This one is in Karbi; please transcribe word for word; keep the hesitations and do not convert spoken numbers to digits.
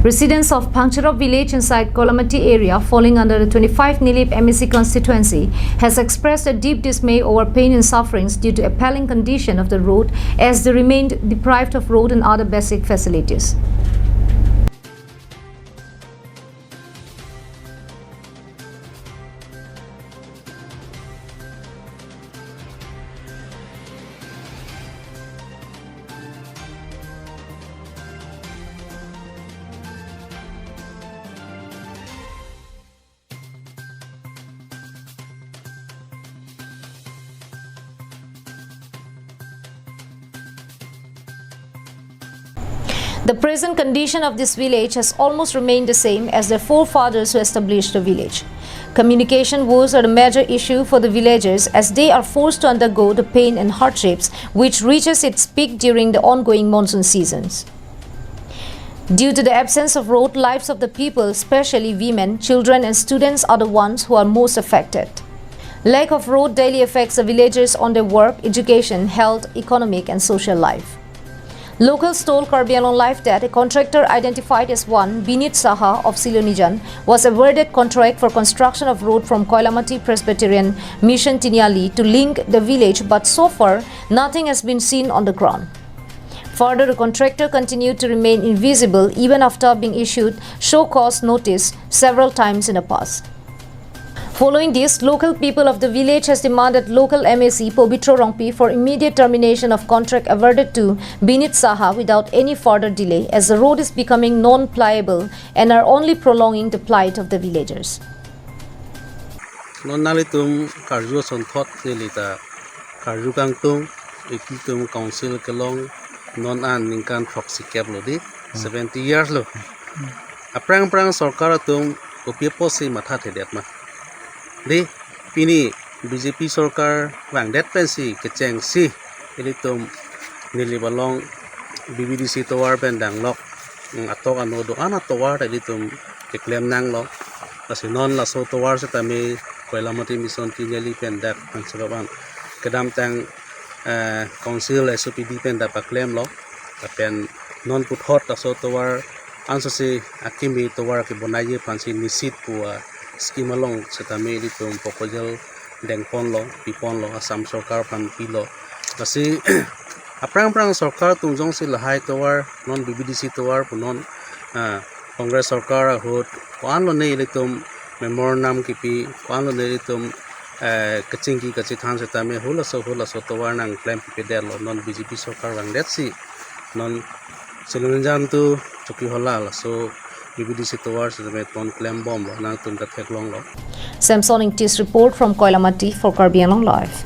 Residents of Phangcherop village inside Koilamati area falling under the twenty-five Nilip M A C constituency has expressed a deep dismay over pain and sufferings due to appalling condition of the road, as they remained deprived of road and other basic facilities. The present condition of this village has almost remained the same as their forefathers who established the village. Communication woes are a major issue for the villagers, as they are forced to undergo the pain and hardships which reaches its peak during the ongoing monsoon seasons. Due to the absence of road, lives of the people, especially women, children and students, are the ones who are most affected. Lack of road daily affects the villagers on their work, education, health, economic and social life. Locals told Karbi Anglong Live that a contractor identified as one Binit Saha of Silonijan was awarded contract for construction of road from Koilamati Presbyterian Mission Tiniali to link the village, but so far nothing has been seen on the ground. Further, the contractor continued to remain invisible even after being issued show cause notice several times in the past. Following this, local people of the village has demanded local M A C Pobitro Rongpi for immediate termination of contract awarded to Binit Saha without any further delay, as the road is becoming non-pliable and are only prolonging the plight of the villagers. Non nanglitum karju asonthot neli ta karju kangtung, ilitum council kelong non an ningkan throksi kep lo di, seventy years lo. Aphrang aphrang sorkar atum kopi apotsi mathathedet ma? Di, pini B J P sorkar vangdet pensi kechengsi ilitum Nilip along B B D C tovar pen danglok, mm, atok ano do-an atovar ta ilitum keklem nanglo. Lasi non laso tovar setame Koilamati Mission Tiniali pen dak Phangcherop an kedamtang, eh, council S O P D pen dak paklemlo. Lapen non puthot laso tovar ansose akimi tovar kebonai aphansi nisit pu a scheme along setame ilitum proposal dengponlo, piponlo, Assam sorkar aphan pilo. Lasi aphrang aphrang sorkar atum jongsi lahai tovar, non B B D C tovar pu non, ah, Congress sorkar ahut ko-an lone ilitum memorandum kipi, ko-an lone ilitum, eh, kachingki kachethan setame halaso halaso tovar nangklem pipedetlo, non B J P sorkar vangdetsi non Silonijan to Chokihola laso B B D C tovar setame ton klembomlo, nangtum ta theklonglo. Samson Ingti's report from Koilamati for Karbi Anglong Live.